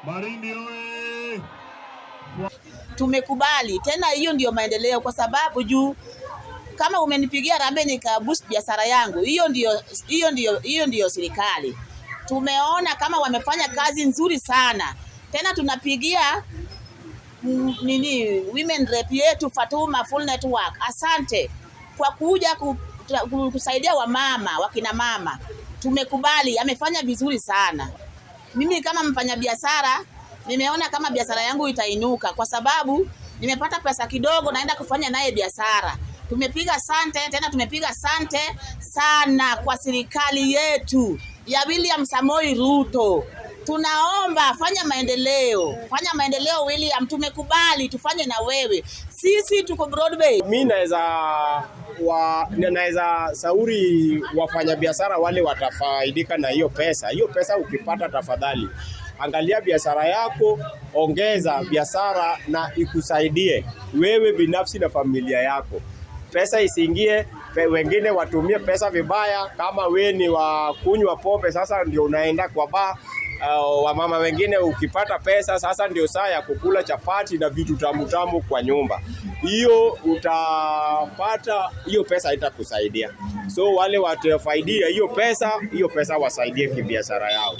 Malindi oye! Tumekubali tena, hiyo ndio maendeleo, kwa sababu juu kama umenipigia harambee nika boost biashara yangu, hiyo ndio serikali. Tumeona kama wamefanya kazi nzuri sana, tena tunapigia nini, women rep yetu Fatuma Full Network, asante kwa kuja kusaidia wamama, wakina mama. Tumekubali, amefanya vizuri sana. Mimi kama mfanyabiashara nimeona kama biashara yangu itainuka kwa sababu nimepata pesa kidogo, naenda kufanya naye biashara. Tumepiga sante tena, tumepiga sante sana kwa serikali yetu ya William Samoei Ruto. Tunaomba fanya maendeleo, fanya maendeleo William, tumekubali tufanye na wewe. Sisi tuko Broadway. Mi naweza shauri wafanyabiashara wale watafaidika na hiyo pesa. Hiyo pesa ukipata, tafadhali angalia biashara yako, ongeza biashara na ikusaidie wewe binafsi na familia yako. Pesa isiingie wengine watumie pesa vibaya. Kama we ni wa kunywa pombe, sasa ndio unaenda kwa baa. Wamama wengine ukipata pesa sasa ndio saa ya kukula chapati na vitu tamu tamu kwa nyumba. Hiyo utapata hiyo pesa haitakusaidia. So wale watafaidia hiyo pesa wasaidie kibiashara yao.